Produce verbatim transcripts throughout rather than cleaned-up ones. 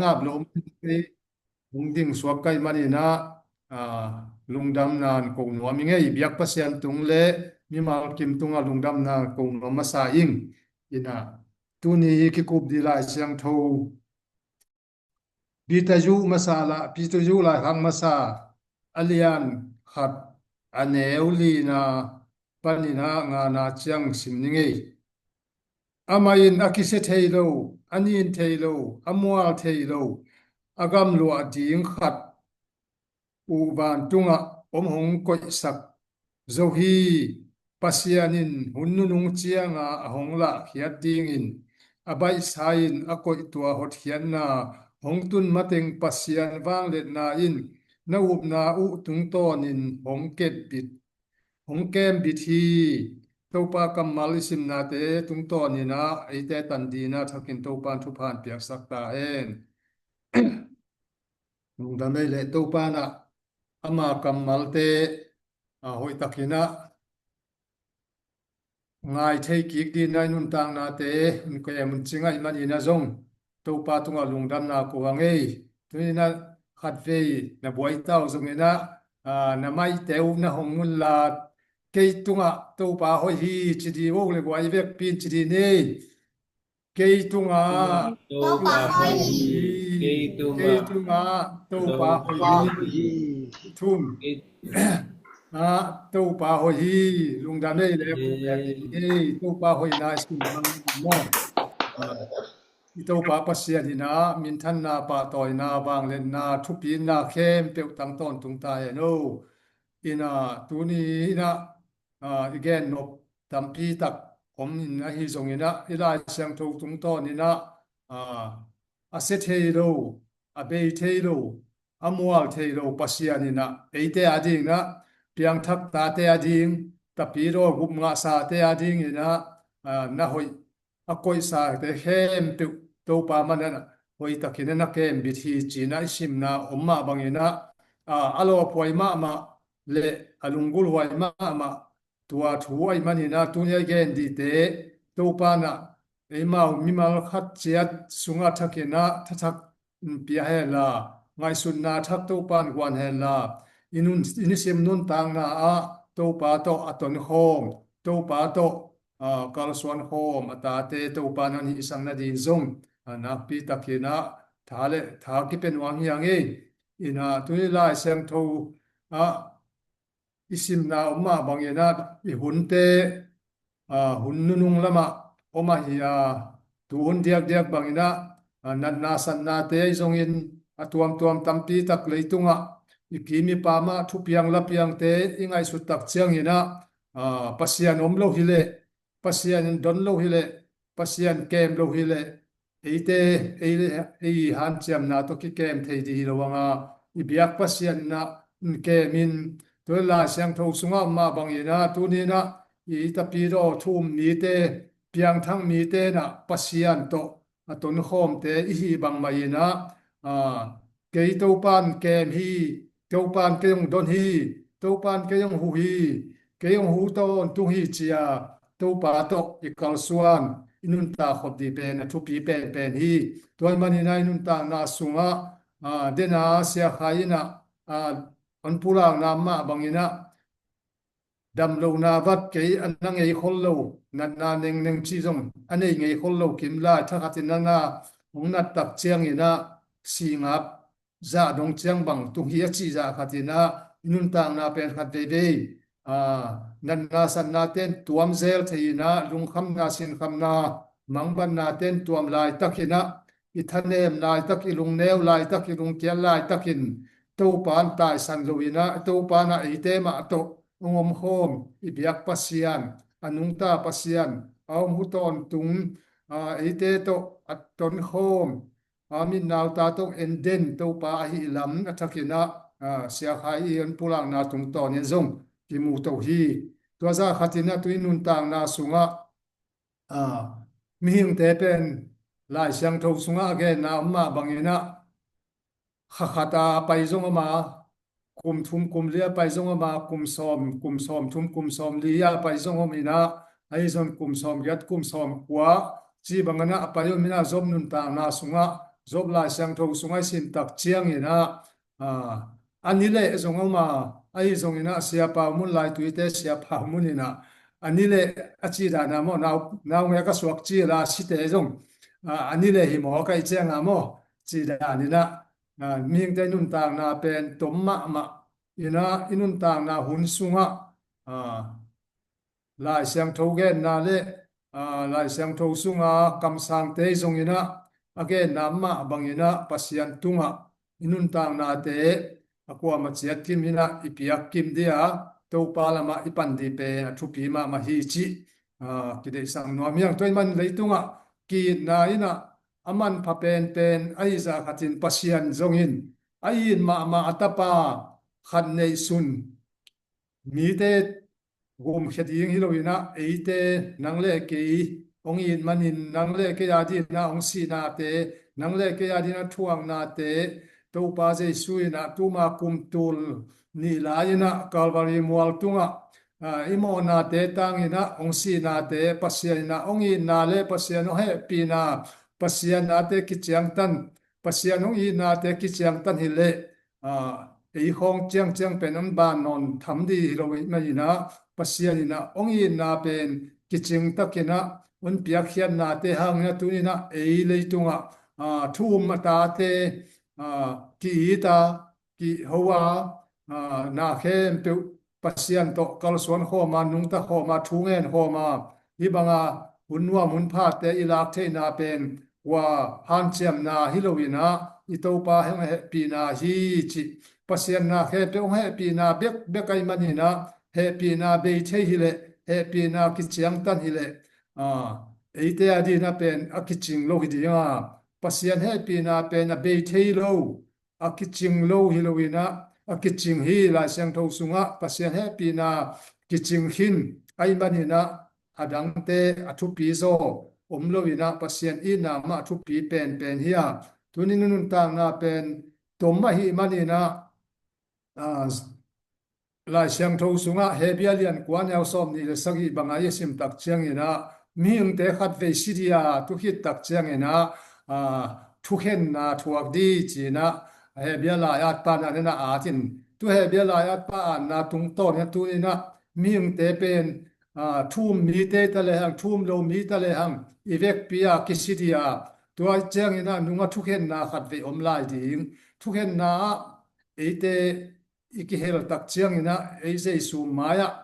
ngap lo, hong ding suak ka hih manin ah, aa, lungdamna ko nuam ing ei. Biak Pasian tung le mimal kim tungah lungdamna ko nuam masa ing. Inah tuni kikup ding Lai Siangtho Peter Yu masa la, Peter Yu Lai Hang masa a lian khat a neu lina panin ah ngana ciang sim ning ei. Amah in a kisia thei lo, a nin thei lo, a mual thei lo, a gamluah ding khat uh vantungah om hong koihsak zo hi. Pasian in hun nunung cianga a hong lahkhiat dingin a baihsa-in a koih tua hotkhiatna hong tun mateng Pasian vangliatna in na upna uh tungtawnin hong ketbit, hong kembit hi. Topa kammal i simnate tungtawnin ah eite tan dingin ah thakin Topa in thupha hong piaksak ta hen. Lungdam ei leh. Topa in ah ama kammalte, a, hoihtakin ah ngai thei kik dingin ah i nuntaknate hong kem hong cing ahih manin ah zong Topa tungah lungdamna ko hang ei. Tuni in ah khatvei na buai ta uh zongin ah, a, na maite uh na hong un la, kei tungah Topa hoih hi ci ding uh le, guai vekpi in ci ding ni. Kei tungah Topa hoih hi. Kei tungah Topa hoih hi. Thum. Ah, Topa hoih hi. Lungdam ei leh. Ei, Topa hoihna i sim hang maw. I Topa Pasian in ah minthanna, pahtawina, vangliatna, thupina khempeuh tang tawntung ta hen aw. Inah tuni inah, ah, i gen nop tampi tak om in ahi zongin ah i Lai Siangtho tungtawnin ah, ah, a sia thei lo, a bei thei lo, a mual thei lo Pasian in ah eite a dingin ah, piangthak tate a ding, tapidaw gupngahsate a dingin ah, ah, na hoih a koihsate khempeuh Topa manin ah hoihtakin ah na kembit hi ci-in ah i simna om mah bangin ah, ah, a lawphuai mahmah le a lunggulhhuai mahmah tua thu ahih manin ah tuni a i gen dingte Topa in ah eimau mimal khat ciat sungah thakin ah thathak pia hen la, ngaihsutna thak Topa in guan hen la, i nun, i nisim nuntakna ah Topa tawh a tonkhawm, Topa tawh, ah, kalsuan khawm a tate Topa in ah hihsak nading zong, ah, nakpi takin ah tha le tha kipia nuam hi hang ei. Inah tuni Lai Siangtho ah i simna om mah bangin ah i hunte, ah, hun nunung lamah om ahi a, tu hun diakdiak bangin ah, ah, natna satnate ahi zongin a tuamtuam tampi tak leitungah i kim i pam ah thupiang lapiangte i ngaihsut tak ciangin ah, ah, Pasian om lo hi leh, Pasian in don lo hi leh, Pasian kem lo hi leh, eite, ei, ei hanciamna tawh kikem thei ding hi lo hang a, i biak Pasian in ah kem in, tua Lai Siangtho sungah om mah bangin ah tuni in ah i tapidaw thu um mite, piangthak mite in ah Pasian tawh a tonkhawmte i hih bangmah in ah, ah, kei Topa in kem hi, Topa in kei hong don hi, Topa in kei hong huh hi, kei hong huh tawntung hi ci-a Topa tawh i kalsuan, i nuntak khop ding pen a thupi penpen hi. Tua ahih manin ah i nuntakna sungah, ah, den a Sia Khai in ah, ah, hong pulakna mah bangin ah damlohna vat kei a na ngei khol lo, natna nengneng cih zong a nei ngei khol lo kim lai thakhatin ah na hong nat tak ciangin ah singap zah dong ciang bang tung hi a cih zah khatin ah i nuntakna pen khat veivei, aa, natna satnate in tuam zel thei in ah lungkhamna sinkhamna mangbatnate in tuam laitakin ah i thanem laitak, i lungneu laitak, i lungkiat laitakin Topa in taisan lo in ah Topa in ah eite mah tawh hong omkhawm, i biak Pasian, a nungta Pasian, a hong huh tawntung, aa, eite tawh a tonkhawm, a mitnauta tawh en den Topa ahih lam a thakin ah, aa, Sia Khai i hong pulakna tungtawnin zong kimu to hi. Tua zah khatin ah tu i nuntakna sungah, aa, mihingte pen Lai Siangtho sungah a genna om mah bangin ah kha khat a pai zong om a, kum thum kum li a pai zong om a, kum sawm, kum sawm thum, kum sawm li a pai zong om in ah, ahi zong kum sawm giat, kum sawm kua cih bangin ah a pai om in ah, Job nuntakna sungah Job Lai Siangtho sungah i sim tak ciangin ah, a, a ni leh zong a om a, ahi zongin ah Sia Pau Mun Lai Tuite, Sia Pau Mun in ah a ni leh a ci dan a maw, nau, nau ngek a suak ci la site zong, a, a ni leh hi maw ka i ciang a maw, ci dan in ah, a, mihingte nuntakna pen tom mahmah in ah i nuntakna hun sungah, a, Lai Siangtho genna le, a, Lai Siangtho sunga kamsangte zongin ah a genna mah bangin ah Pasian tungah i nuntaknate a kuamah ciat kim in ah i piak kim ding a, Topa lamah i pan ding pen a thupi mahmah hi cih, a, kideihsak nuam hi hang. Tua ahih man leitungah ki-itna in ah a manpha penpen ahi zah khatin Pasian zongin a it mahmah a tapa khat neihsun mite gumkhia ding hi lo in ah, eite, nang le kei hong it manin, nang le kei a dingin ah hong sihnate, nang le kei a dingin ah thuaknate, Topa Jesu in ah tuma kum tul nih lai in ah Calvary mual tungah, a, i mawhnate tangin ah hong sihnate, Pasian in ah hong itna le Pasian hong hehpihna, Pasian nate kiciangtan, Pasian hong itnate kiciangtan hi leh, a, ei khawng ciangciang pen hong ban nawn tham ding hi lo ahih manin ah, Pasian in ah hong itna pen kicing takin ah hong piakkhiatnate hangin ah tuni in ah ei leitungah, a, thu um a tate, a, ki-it a, kiho a, a, na khempeuh Pasian tawh kalsuan khawm a, nungta khawm a, thu ngen khawm a, hih banga hun nuam hun phate i lak theihna pen kua hanciamna hi lo in ah i Topa hong hehpihna hi cih, Pasian na khempeuh hong hehpihna bekbek ahih manin ah, hehpihna bei thei hi leh, hehpihna kiciangtan hi leh, a, eite a dingin ah pen a kicing lo hi ding a, Pasian hehpihna pen a bei thei lo, a kicing lo hi lo in ah, a kicing hi. Lai Siangtho sungah Pasian hehpihna kicing khin ahih manin ah, a dangte a thupi zaw om lo in ah, Pasian itna mah a thupi penpen hi a. Tuni nuntakna pen tom ahih manin ah, a, Lai Siangtho sungah Hebru lian kua neu sawmnih le sagih bangah i sim tak ciangin ah, mihingte khatvei si ding a tu khit tak ciangin ah, a, thukhenna thuak ding ci-in ah Hebru lai-at pa in ah a at in, tu Hebru lai-at pa atna tungtawn in ah tuni in ah mihingte pen, a, thu um mite ta lehang, thu um lo mi ta lehang, i vekpi a kisi ding a, tua ciangin ah nungah thukhenna khatvei om lai ding. Thukhenna ah eite i kihel tak ciangin ah ei Jesu mai-ah,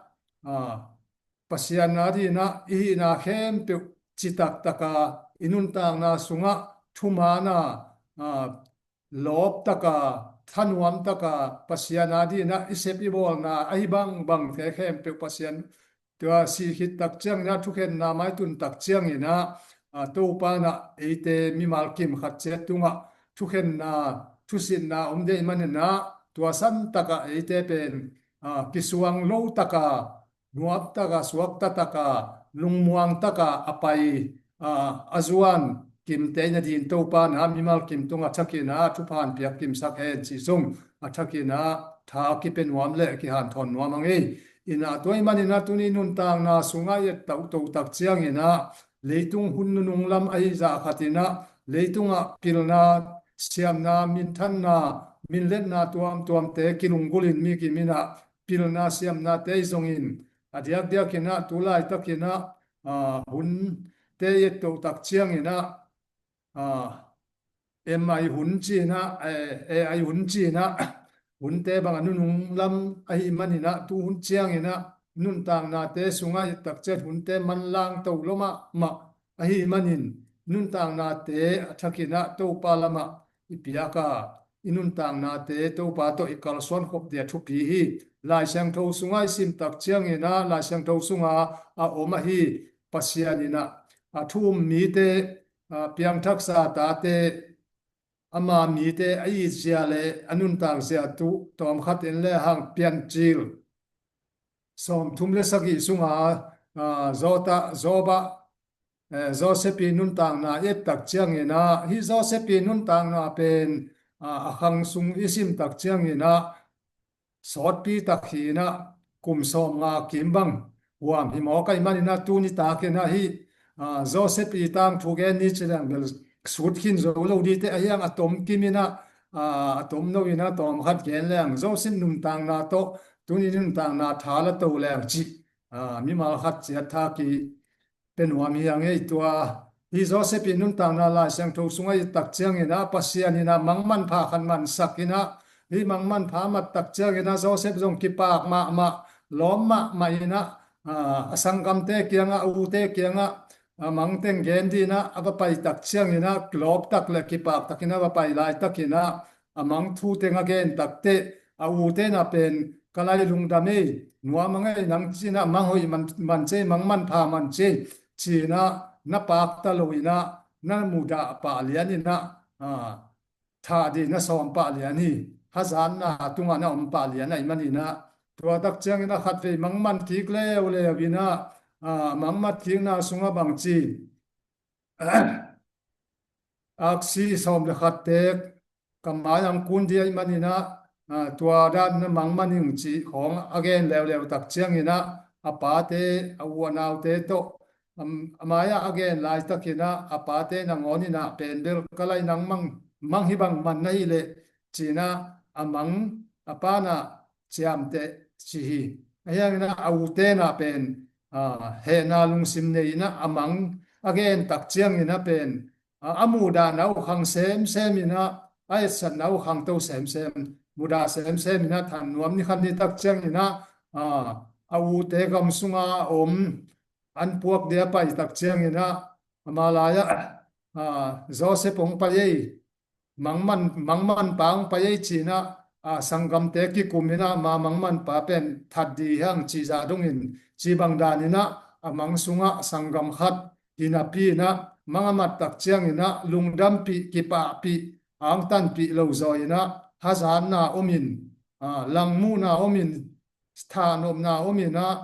a, Pasian a dingin ah i hihna khempeuh citak taka i nuntakna sungah thuman a, a, lawp taka, thanuam taka, Pasian a dingin ah i sep i bawlna ahi bangbangte khempeuh Pasian tua sih khit tak ciangin ah, thukhenna maitun tak ciangin ah, a, Topa in ah eite mimal kim khat ciat tungah thukhenna, thusitna om ding ahih manin ah, tua san takah eite pen, a, kisuang lo taka, nuam taka, suakta taka, lungmuang taka a pai, a, a zuan kimte in a dingin Topa in ah mimal kim tungah thakin ah thupha hong piak kimsak hen cih zong a thakin ah tha kipia nuam le kihanthawn nuam hang ei. In ah tua ahih manin ah tuni nuntakna sungah i et toto tak ciangin ah, leitung hun nunung lam ahi zah khatin ah, leitungah pilna, siamna, minthanna, minletna tuamtuamte kilunggulhin mi kim in ah, pilna siamnate i zongin, a diakdiakin ah tu laitakin ah, a, hunte i et toto tak ciangin ah, a, M I hun ci-in ah, eh, A I hun ci-in ah, hunte bang a nunung lam ahih manin ah, tu hun ciangin ah nuntaknate sungah i et tak ciang hunte manlang to lo mahmah ahih manin, nuntaknate a thakin ah Topa lamah i piak a, i nuntaknate Topa tawh i kalsuan khop ding a thupi hi. Lai Siangtho sungah i sim tak ciangin ah, Lai Siangtho sungah a om ahi, Pasian in ah a thu um mite, a, piangthaksa tate, ama mite a itzia le a nuntakzia tu tawmkhat en lehang Piancil sawmthum le sagih sunga, a, Jota, Job ah, eh, Joseph i nuntakna i et tak ciangin ah, hih Joseph i nuntakna pen, a, a khang sung i sim tak ciangin ah, sawtpi tak hi in ah, kum sawmnga kim bang huam hi mawk ahih manin ah, tuni takin ah hih, a, Joseph i tangthu gen ni ci leng bel, sut khin zo lo dite ahi hang a tom kim in ah, a, a tom no in ah tawm khat gen leng, Joseph nuntakna tawh tuni nuntakna tha la to leng cih, a, mimal khat ciat tha ki pe nuam hi a ngei tua. Hi Joseph i nuntakna Lai Siangtho sungah i tak ciangin ah Pasian in ah mang manpha khat mansak in ah, hi mang manpha a mat tak ciangin ah Joseph zong kipak mahmah, lawm mahmah in ah, a, a sanggamte kiangah, a ute kiangah, a mang teng gen dih in ah a va pai tak ciangin ah lawp tak le kipak takin a va pai laitak in ah a mang thu teng a gen takteh a ute in ah pen, "Ka lai lungdam ei, nuam a ngei nang ci in ah mang hoih man, man ci ei, mang manpha man ci ei," ci in ah na pakta lo in ah na mudah pah lian in ah, a, thah dih na sawm pah lian hi. Hazatna tungah na om pah lian ahih manin ah, tua tak ciangin ah khatvei mang man kik leuleu in ah, a, mang man kikna sungah bang ci, aksi sawm le khat tek ka mai ang kun dih ahih manin ah, a, tua dan na mang man ing cih khawng a gen leuleu tak ciangin ah a pate, a u a naute tawh, am, a mai-ah a gen laitakin ah a pate nangawn in ah pen bel, "Ka lai nang mang, mang hi bang man na hih leh," ci in ah a mang a pa in ah ciamteh ci hi. Ahi hangin ah a ute in ah pen, a, hehna lungsim nei in ah a mang a gen tak ciangin ah pen, a, a muhdahna uh khang semsem in ah, a etsatna uh khangto semsem, mudah semsem in ah than nuam ni khat ni tak ciangin ah, a, a ute gam sungah a om an puak dia pai tak ciangin ah, ama lai-ah, a, "Joseph hong pai ei, mang man, mang manpa hong pai ei," ci in ah, a, sanggamte kikum in ah, "Ma mang manpa pen that dih hi hang," cih zah dongin, cih bang dan in ah a mang sungah sanggam khat hi napi in ah mang a mat tak ciangin ah lungdampih, kipahpih, angtanpih lo zaw in ah hazatna om in, a, langmuhna om in, thahnopna om in ah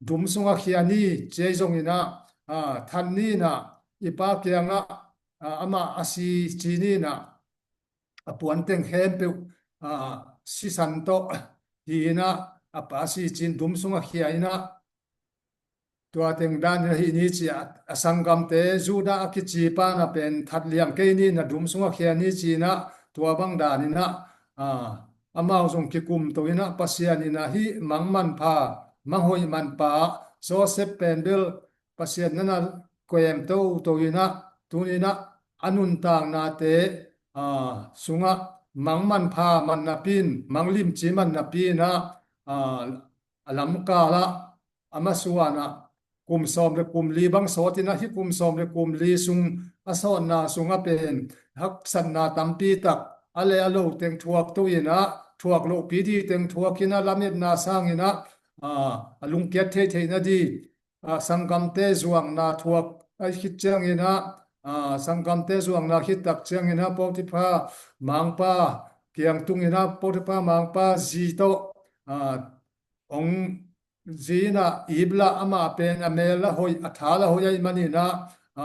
dum sungah khia ni ci ei zongin ah, a, that ni in ah i pa kiangah, a, amah a si ci ni in ah a puan teng khempeuh, a, sisan tawh hi in ah a pa si ci in dum sungah khia in ah, tua teng dan in ah hi ni ci a, a sanggamte Judah a kici pa in ah pen that liang kei ni in ah dum sungah khia ni ci in ah tua bang dan in ah, a, amau zong kikum to in ah Pasian in ah hih mang manpha, mang hoih manpa Joseph pen bel Pasian in ah na koih em toto in ah, tuni in ah a nuntaknate, a, sungah mang manpha man napi in, mang limci man napi in ah, a, a lamkal ah a masuan ah kum sawm le kum li bang sawt in ah, hih kum sawm le kum li sung a sawtna sungah pen haksatna tampi tak, a le a lo teng thuak to in ah, thuak lohpi dih teng thuak in ah, lametna sang in ah, a, a lungkiat theihtheihna dih, a, sanggamte zuakna thuak a khit ciangin ah, a, sanggamte zuakna khit tak ciangin ah Potiphar mangpa kiang tung in ah Potiphar mangpa zi tawh, a, hong zi in ah iplah, amah pen a mel a hoih, a tha a hoih ahih manin ah, a,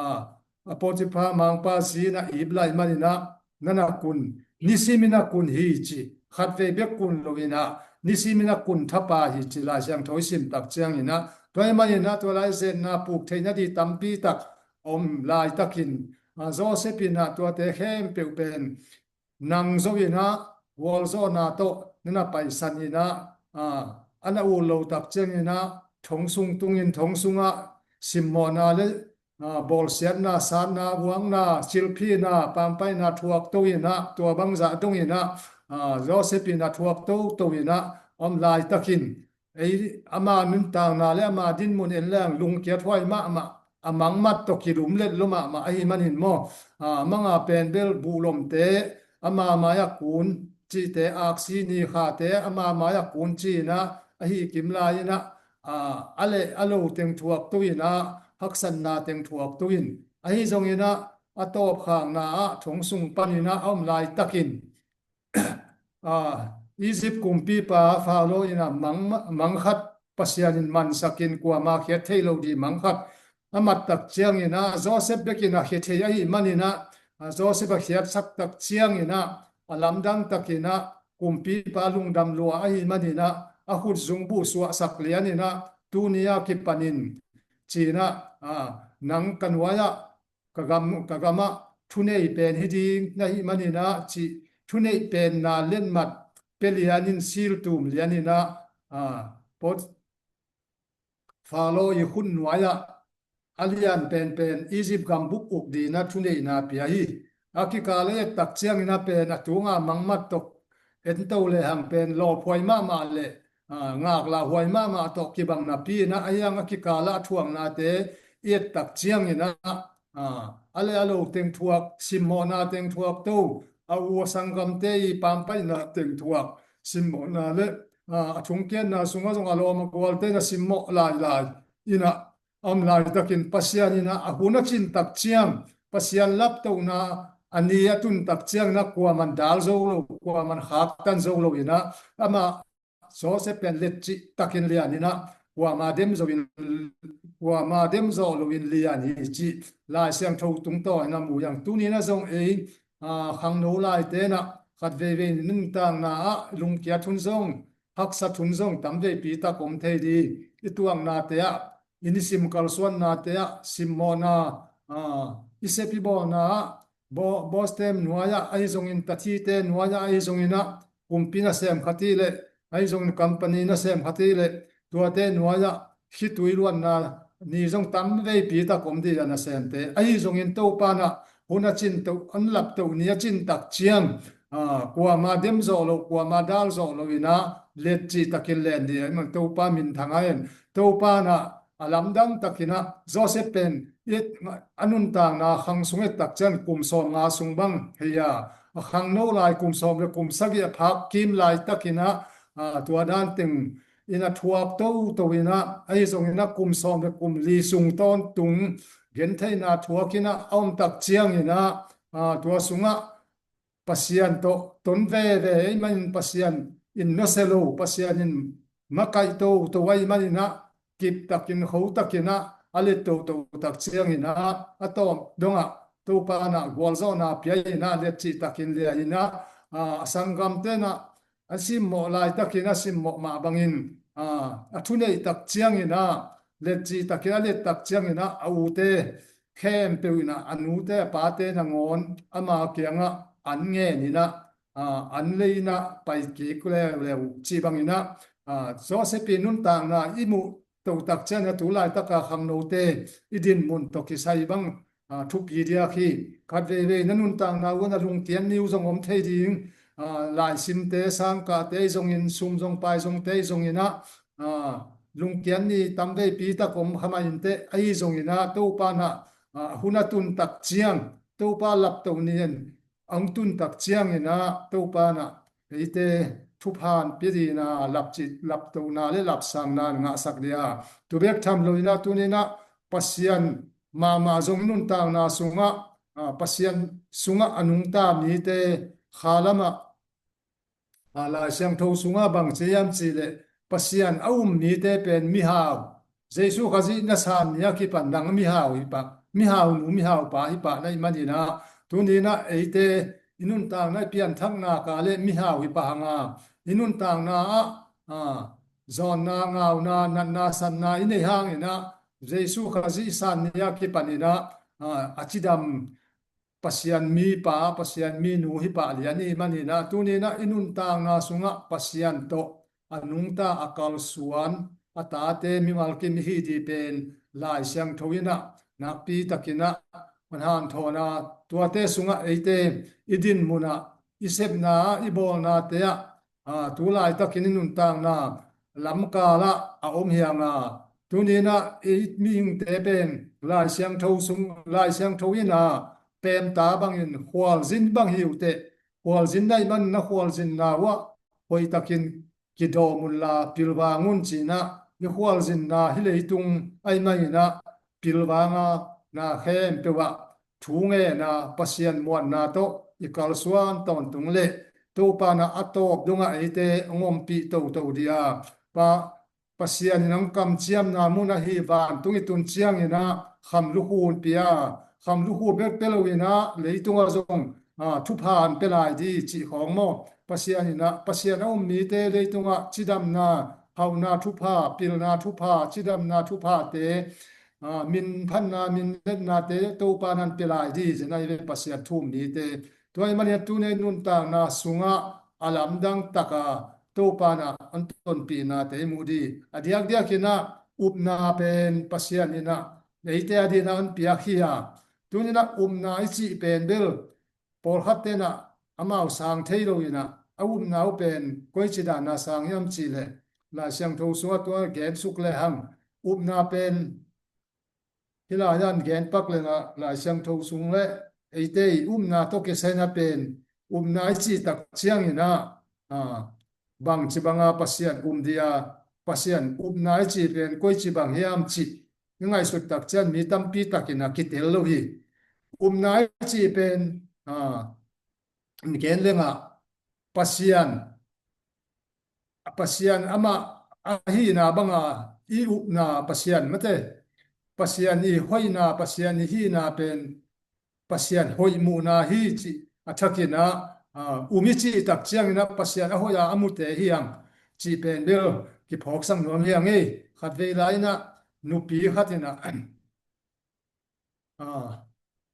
a Potiphar mangpa zi in ah iplah ahih manin ah, na na kun, nisim in ah kun hi ci, khatvei bek kun lo in ah nisim in ah kun thapa hi ci Lai Siangtho i sim tak ciangin ah, tua ahih manin ah tua lai zetna puk theihna dih tampi tak om laitakin, a, Joseph in ah tuate khempeuh pen nang zo in ah gualzawhna tawh na na paisan in ah, a, a na ut lo tak ciangin ah thong sung tungin thong sungah simmawhna le, a, bawlsiatna, satna, guakna, silphina, pampaihna thuak to in ah, tua bang zah dong in ah, a, Joseph in ah thuak toto in ah om laitakin, ei, ama nuntakna le ama dinmun en leng lungkiat huai mahmah, a mangmat tawh kilumlet lua mahmah ahih manin maw, a, manga pen bel buhlomte, ama mai-ah kun cihte, aksi ni khate ama mai-ah kun ci in ah ahi kim lai in ah, a, a le a lo teng thuak to in ah, haksatna teng thuak to in, ahi zongin ah a tawpkhakna ah thong sung panin ah a om laitakin, a, Egypt kumpipa Pharaoh in ah mang, mang khat Pasian in mansakin kuamah khiat thei lo dih mang khat a mat tak ciangin ah Joseph bek in ah khia thei ahih manin ah, a, Joseph a khiatsak tak ciangin ah a lamdang takin ah kumpipa lungdam lua ahih manin ah a khutzung buh suahsak lian in ah, tuni a kipanin ci in ah, a, nang ka nuai-ah, ka gam, ka gamah, thunei pen hi ding na hih maninah cih, thunei pen na letmat pia lianin, sil tum lianinah, a, pot Faro i khut nuai-ah a lian penpen Egypt gam buk uk dinah thuneihna pia hi. A kikal a i et tak ciangin a pen a tunga mangmat tawh ento lehang pen lawphuai mahmah le, a, ngaklahhuai mahmah tawh kibang napi inah, a hiang a kikal ah a thuaknate i et tak cianginah, a, a le a lo teng thuak, simmawhna teng thuak to, a u a sanggamte i pampaihna teng thuak, simmawhna le, a, a thungkiatna sungah zong a lawm a gualte na simmawh lailai inah, a om laitakin Pasian inah a hun a cin tak ciang, Pasian laptohna a ni a tun tak cianginah kuaman dal zo lo, kuaman khaktan zo lo inah, amah Joseph pen letcih takin lian inah, kuama dem zo in, kuama dem zawh loin lian hi cih Lai Siangtho tungtawnin a mu hiang. Tuninah zong ei, a, khangno laite inah khat veivei nuntakna ah lungkiat hun zong, haksat hun zong tam veipi tak om thei ding. I tuaknate ah, i nisim kalsuannate ah, simmawhna, a, i sep i bawlna ah, bo-, bostem nuai-ah ahi zongin, tathite nuai-ah ahi zonginah, kumpi nasem khat hi leh, ahi zongin company nasem khat hi leh, tuate nuai-ah khitui luanna ni zong tam veipi tak om dih a nasemte. Ahi zongin Topa inah hun a cin to, an laptoh ni a cin tak ciang, a, kuama dem zawh lo, kuama dal zawh lo inah letcih takin len dih a i man Topa minthang a en. Topa inah a lamdang takinah Joseph pen i, a nuntakna khang sung et tak ciang kum sawm nga sung bang hei a, a khangno lai kum sawm le kum sagih a phak kim laitakinah, a, tua dan teng inah thuak toto inah, ahi zonginah kum sawm le kum li sung tawntung gentheihna thuak inah a om tak cianginah, a, tua sungah Pasian tawh ton veve ahih manin, Pasian in nusia lo, Pasian in makaih toto ahih maninah, kip takin, kho takinah a let toto tak cianginah, a tawp dongah Topa inah gualzawhna pia inah, letcih takin lian inah, a, a sanggamte inah a simmawh laitakin a simmawh mah bangin, a, a thuneih tak cianginah, letcih takin a let tak cianginah, a ute khempeuh inah, a nute a pate nangawn ama kiangah an ngen inah, a, an lei inah pai kik leuleu cih banginah, a, Joseph i nuntakna i muh tohtak cianginah tu laitaka khangnote i dinmun tawh kisai bang, a, thupi diak hi. Khat veivei na nuntakna uh a na lungkiat ni uh zong om thei ding. A, laisimte, sangkahte ahi zongin, sum zong pai zongte ahi zonginah, a, lungkiat ni tam veipi tak om kha mah inteh, ahi zonginah Topa inah, a, hun a tun tak ciang, Topa laptoh ni in a hong tun tak cianginah Topa inah eite thupha pia dingin a lapcih, laptohna le lapsangna ngahsak dih a, tu bek tham loinah tuninah Pasian mahmah zong nuntakna sungah, a, Pasian sungah a nungta mite khalamah, a, Lai Siangtho sungah bang ci hiam cihleh, Pasian a um mite pen mihau, Jesu Khazih na san ni a kipan nang mihau hi pah, mihau nu, mihau pa hi pah na hih maninah, tuninah eite i nuntakna i pianthakna ka le mihau hi pah hanga, i nuntakna ah, a, zawnna, ngauna, natna, satna i nei hanginah, Jesu Khazih san ni a kipaninah, a, a cidam Pasian mipa, Pasian minu hi pah lian i hih maninah, tuninah i nuntakna sungah Pasian tawh a nungta, a kalsuan, a tate mimal kim i hih dih pen Lai Siangtho inah nakpi takinah hanthawn a, tuate sungah eite i dinmun ah, i sepna ah, i bawlnate ah, a, tu laitakin i nuntakna lamkal ah a om hi hanga, tuninah i mihingte pen Lai Siangtho sung, Lai Siangtho inah pemta bangin khualzin bang hi uh teh, khualzin na hih man na khualzinna uh ah hoihtakin kidawm unla pilvang un cinah, i khualzinna hih leitung ahih maninah pilvanga, na khempeuh ah thu ngen a, Pasian muanna tawh i kalsuan tawntung leh Topa inah a tawp dongah eite hong ompih toto dih a, Pa, Pasian in hong kamciamna mun ahi vantung i tun cianginah kham lukhu pia, kham lukhu bek pia loinah leitungah zong, a, thupha an pia lai dih cih khawng maw? Pasian inah, Pasian a um mite leitungah cidamna, hauhna thupha, pilna thupha, cidamna thuphate a, min phatna, min letnate Topa in hong pia lai ding hi ci-in ahi ve, Pasian thu um mite. Tua ahih manin tuni nuntakna sungah a lamdang takin Topa in hong tonpihnate i muh ding. A diakdiakin ah upna pen Pasian in ah eite adingin hong piak hi a. Tuni-in ah upna i cih pen bel pawlkhatte in ah amau sang thei lo in ah, a upna uh pen koici danin sang hiam cih leh, Lai Siangtho sungah tua gen suk lehang, upna pen hih lai-ah gen pak leng ah, Lai Siangtho sung leh eite i upna tawh kisai in ah pen, upna i cih tak ciangin ah, a, bangci banga Pasian um ding a, Pasian upna i cih pen koici bang hiam cih i ngaihsut tak ciang mi tampi takin ah kitel lo hi. Upna i cih pen, a, gen leng ah, Pasian, Pasian amah ahihna banga i upna Pasian mate, Pasian i hoihna, Pasian i hihna pen Pasian hoih muhna hi cih a thakin ah, a, um i cih tak ciangin ah Pasian a hoih a a mute hi hang cih pen bel kiphawksak nuam hi hang ei. Khatvei lai-in ah nupi khat in ah, a,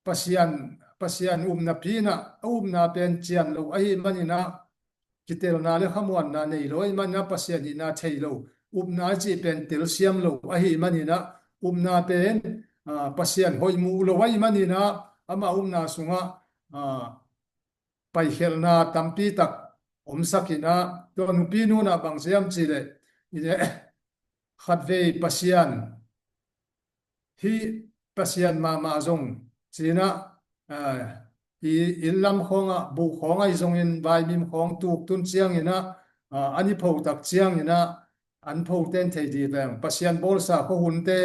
Pasian, Pasian upnapi in ah, a upna pen cian lo ahih manin ah, kitelna leh khamuanna nei lo ahih manin ah, Pasian hihna thei lo, upna i cih pen telsiam lo ahih manin ah, upna pen, a, Pasian hoih muh lo ahih manin ah, ama upna sungah, a, paikhialhna tampi tak omsak in ah, tua nupinu in ah bang ci hiam cih leh, i leh, khatvei Pasian, hih Pasian mahmah zong ci-in ah, a, i inn lam khawngah, buh khawng ahi zongin vaimim khawng tuk tun ciangin ah, a, an i pho tak ciangin ah, an phote in thei ding veng, Pasian bawlsa khuahunte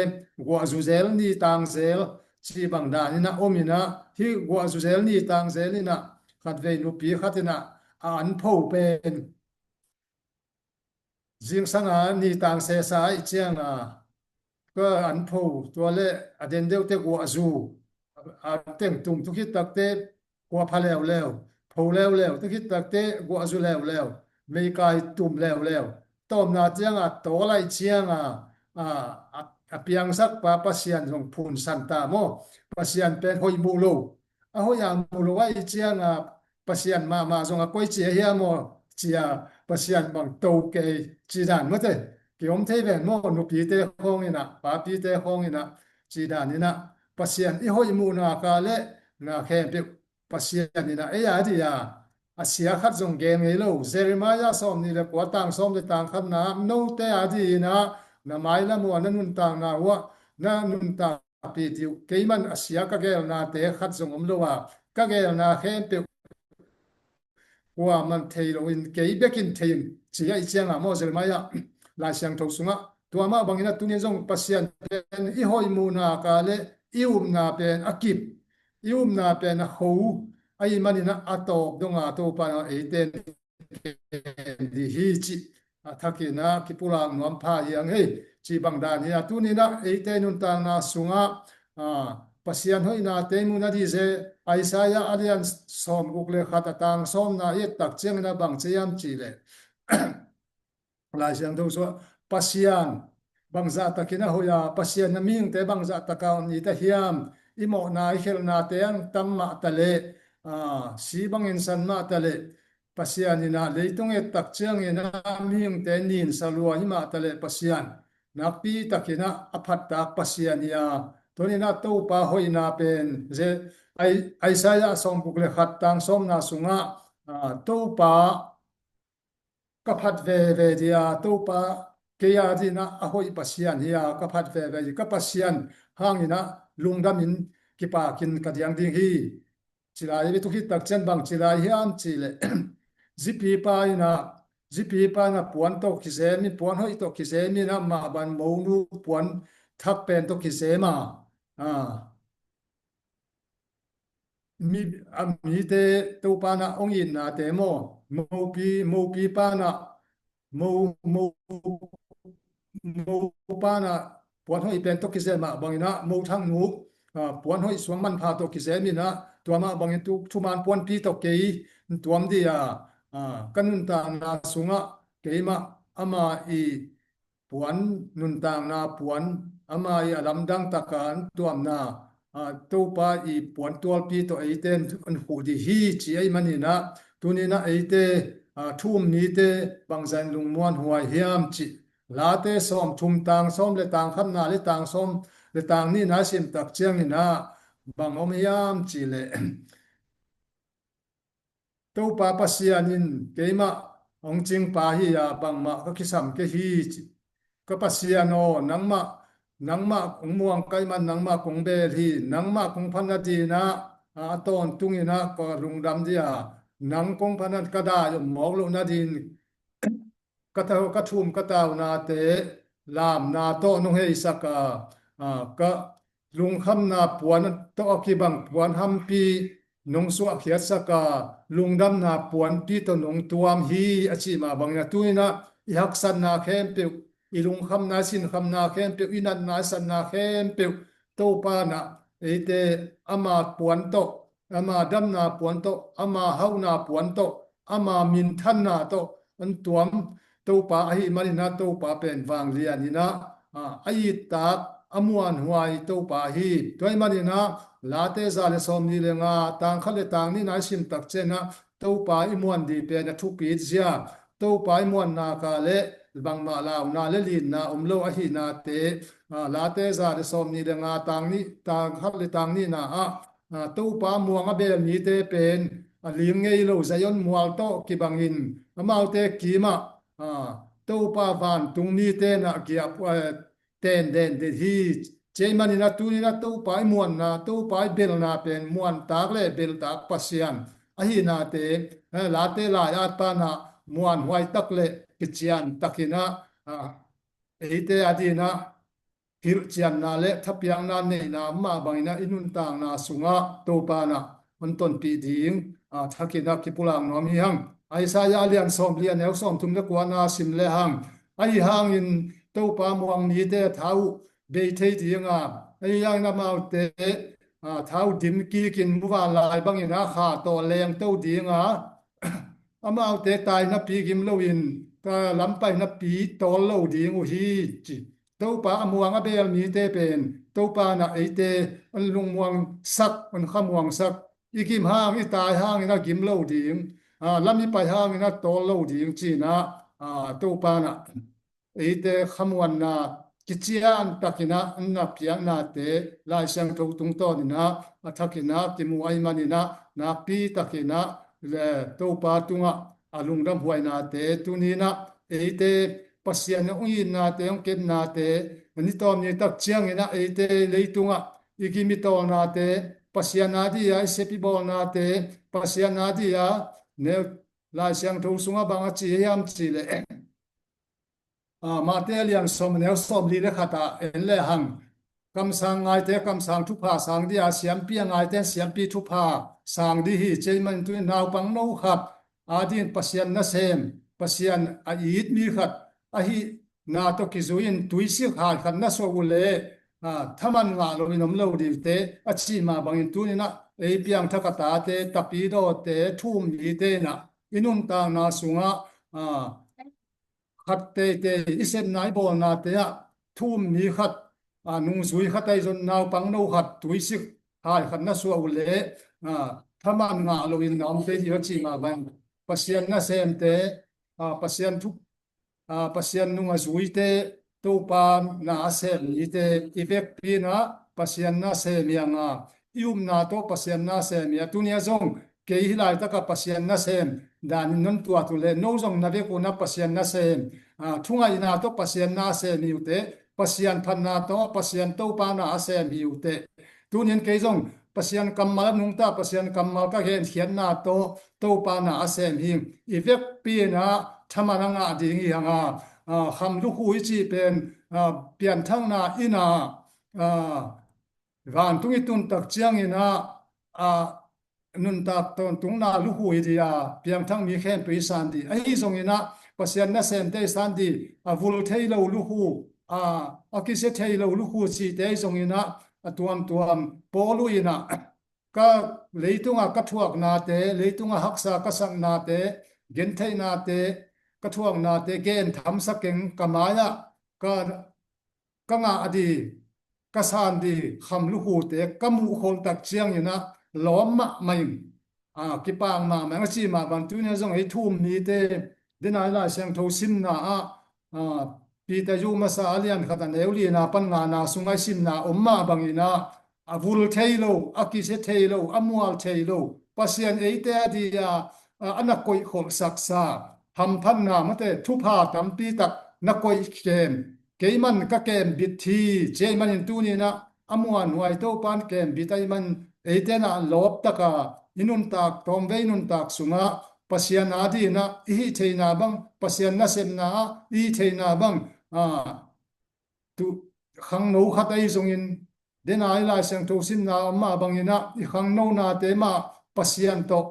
guahzu zel, nitang zel cih bang danin ah om in ah, hih guahzu zel, nitang zel in ah khatvei nupi khat in ah a an pho pen zingsang a nitang sesa ahih ciangin, ka an pho, tua leh a den deuhte guahzu, a teng tum tu khit takteh guah pha leuleu, pho leuleu, tu khit takteh guahzu leuleu, meikai tum leuleu. Tawpna ciangin a tawl ahih ciangin, a, a, a piangsakpa Pasian zong phunsan ta maw? Pasian pen hoih muh lo. A hoih a muh lo ahih ciangin Pasian mahmah zong a koici ahi hiam maw ci-a, Pasian bang to kei cih dan mate. Kiom thei ven maw, nupite khawng in ah, papite khawng in ah, cih danin ah, Pasian i hoih muhna ka leh na khempeuh Pasian in ah ei a dingin a sia khat zong gen ngei lo. Jeremiah sawmnih leh kua, tang sawm leh tang khatna, note a dingin ah na mailam uh ah, na nuntakna uh ah, na nuntak pih dih uh. Keiman a sia ka gelnate khat zong om lo a, ka gelna khempeuh kuaman thei loin kei bekin thei in, ci ahih ciangin maw, Jeremiah Lai Siangtho sungah. Tua mah bangin ah tuni-in zong Pasian pen i hoih muhna ka leh i upna pen a kip, i upna pen a kho ahih manin ah a tawp donga Topa in ah eite in ken dih hi cih a thakin ah kipulak nuam pha hi hang ei. Cih bang dan hi a, tuni-in ah eite nuntakna sungah, a, Pasian hoihnate i muh nading zen, Isaiah a lian sawmguk leh khat, a tang sawmna i et tak ciangin ah bang ci hiam cih leh, Lai Siangtho sungah Pasian bangzah takin a hoih a, Pasian in ah mihingte bangzah takin a hoih ta hiam, i mawhna i khelhnate a tam mah taleh, a, si bangin san mah taleh, Pasian in ah leitung et tak ciangin ah mihingte ninsa lua hi mah taleh Pasian nakpi takin ah a phattak Pasian hi a. Tuni-in ah Topa hoihna pen zen, Ai-, Isaiah sawmguk leh khat, tang sawmna sungah, a, Topa ka phat veve ding a, Topa kei a dingin ah a hoih Pasian hi a, ka phat veve ding, ka Pasian hangin ah lungdamin kipakin ka diang ding hi. Ci lai ve, tu khit tak ciang bang ci lai hiam cih leh, zipipa in ah, zipipa in ah puan tawh kizem in, puan hoih tawh kizem in ah, mah bang monu puan thak pen tawh kizem a, a, mi, a, mite Topa in ah hong itnate maw, mopi, mopipa in ah, mo, mo, mopa in ah puan hoih pen tawh kizem mah bangin ah, mo thangnu, a, puan hoih suang manpha tawh kizem in ah, tua mah bangin tu, thuman puanpi tawh kei tuam ding a, a, ka nuntakna sungah keimah ama i puan, nuntakna puan, ama i a lamdang taka an tuamna, a, Topa i puantualpi tawh eite an, an huh dih hi ci ahih maninah, tuninah eite, a, thu um mite bangzah in lungmuanhuai hiam cih Late sawm thum tang sawm le tang khatna le tang sawm le tang nihna i sim tak cianginah bang om hiam cih leh Topa Pasian in keimah hong cingpa hi-a bangmah ka kisam kei hi ci. Ka Pasian aw, nangmah, nangmah kong muang ka hih man nangmah kong bel hi. Nangmah kong phat nadinah a, a tawntunginah ka lungdam dih a, nang kong phat na ka dai om mawk loh nadin ka tha-, ka thum ka taunate lamna tawh nong heisak a, a, ka lungkhamna puan tawh a kibang puan hampi nong suahkhiatsak a, lungdamna puanpi tawh nong tuam hi a cih mah bangin a tuninah i haksatna khempeuh, i lungkhamna, i sinkhamna khempeuh, i natna, i satna khempeuh Topa nah eite ama puan tawh, ama damna puan tawh, ama hauhna puan tawh, ama minthanna tawh an tuam Topa ahih maninah Topa pen vanglianinah, a, a ittak a muanhuai Topa hi. Tua ahih maninah Late za le sawm nih le nga tang khat le tang nihna i sim tak cianah Topa i muan dih pen a thupit zia. Topa i muanna ka le bangmah launa le linna om lo ahihnate, a, Late za le sawm nih le nga tang nih, tang khat le tang nihna ah, a, Topa muang a bel mite pen a ling ngei lo Zion mual tawh kibangin amaute kimah, a, Topa vantung mite nah giap, a, ten den den hi. Cih maninah tuninah Topa i muanna, Topa i belna pen muantak le beltak Pasian ahihnate, eh, Late lai-at panah muanhuai tak le kician takinah, a, eite a dinah hilhcianna le thapiakna neihna mah banginah i nuntakna sungah Topa nah hong tonpih ding, a, thakinah kipulak nuam hi hang. Isaiah a lian sawm li a neu sawm thum le kuana sim le hang. Ahi hangin Topa muang mite a tha uh bei thei dinga, ahi hangin amaute, a, tha uh dim kikin muvanlai bangin a kha tawh lengto dinga, amaute tainapi gim loin ka lam painapi tawl lo ding uh hi ci. Topa a muang a bel mite pen Topa nah eite an lungmuangsak, an khamuangsak, i gim hang, i tai hangin a gim lo ding, a, lam i pai hangin a tawl lo ding cinah, a, Topa nah eite khamuanna kician takinah an na piaknate Lai Siangtho tungtawninah a thakinah kimu ahih maninah nakpi takinah le Topa tungah a lungdamhuainate tuninah eite Pasian hong itnate, hong kepnate, ni tawm ni tak cianginah eite leitungah i gim i tawlnate, Pasian a dih a i sep i bawlnate, Pasian a dih a neu Lai Siangtho sungah bang a ci hiam cih leh, a, Mate a lian sawm a neu sawm li le khatah en le hang. Kamsang ngaite kamsang thupha sang dih a, siampi a ngaite siampi thupha sang dih hi. Cih manin tuin naupang no khat a dingin Pasian nasem, Pasian a it mi khat ahihna tawh kizui-in tuisik hai khat na suah uh leh, a, thaman ngah loin om lo dihte a cih mah bangin tuninah ei piangthak a tate, tapidawte, thu um mite inah i nuntakna sungah, a, khat teitei i sepna i bawlnate ah thu um mi khat, a, nungzui khat ahi zong naupang no khat tuisik hai khat na suah uh leh, a, thaman ngah loin na om kei dih a cih mah bang. Pasian nasemte, a, Pasian thu, a, Pasian nung a zuite, Topa na a sem mite i vekpi inah Pasian nasem hi hang a, i upna tawh Pasian nasem hi a, tuni a zong kei hih laitaka Pasian nasem danin non tuat uh leh no zong na vek uh na Pasian nasem, a, thungaihna tawh Pasian nasem hi uh teh, Pasian phatna tawh Pasian Topa na a sem hi uh teh. Tunin kei zong Pasian kammal a nungta, Pasian kammal ka genkhiatna tawh Topa na a sem hi. I vekpi inah thaman a ngah ding hi hang a, a, kham lukhu i cih pen, a, pianthakna inah, a, vantung i tun tak cianginah, a, nuntak tawntungna lukhu hi dih a, piangthak mi khempeuh i san dih. Ahi zonginah Pasian nasemte i san dih, a vul thei lo lukhu, a, a kisia thei lo lukhu cihte ahi zonginah a tuamtuam Paul uh inah ka leitungah ka thuaknate, leitungah haksa ka saknate, gentheihnate, ka thuaknate, gen thamsa keng ka mai-ah ka ka ngah a dih, ka san ding kham lukhute ka muh khol tak ciangin ah lawm mahmah ing. A, kipak mahmah ing a ci mah bang tuni-in zong ei thu-um mite, denai Lai Siangtho simna ah, a, Peter yu masa a lian khat a neu lina pan ngana sungah i simna om mah bangin ah, a vul thei lo, a kisia thei lo, a mual thei lo Pasian eite a dia, a, a na koih kholhsaksa hamphatna mate thupha tampi tak na koih kem, keiman ka kem bit hi. Ci ahih manin tuni-in ah a muanhuai Topan kem bit ahih man eite in ah lawp taka i nuntak, tawmvei nuntak sungah Pasian a dingin ah i hih theihna bang, Pasian nasepna ah i hih theihna bang, a, tu khangno khat ahi zongin, denai Lai Siangtho simna om mah bangin ah i khangnonate mah Pasian tawh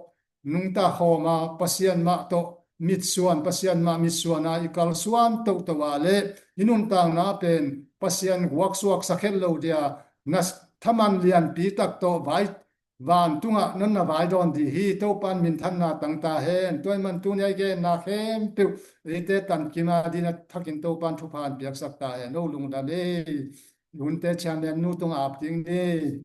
nungta khawm a, Pasian mah tawh mitsuan, Pasian mah mitsuan a i kalsuan tohtoh a leh i nuntakna pen Pasian guaksuak sakhet lo dia, na thaman lianpi tak tawh vai, vantungah non na vaidawn ding hi. Topan minthanna tang ta hen. Tua ahih man tuni-a i genna khempeuh eite tankim a dingin a thakin Topan thupha hong piaksak ta hen. No lungdam ei. Lunte chairman nu tungah ap ding ni.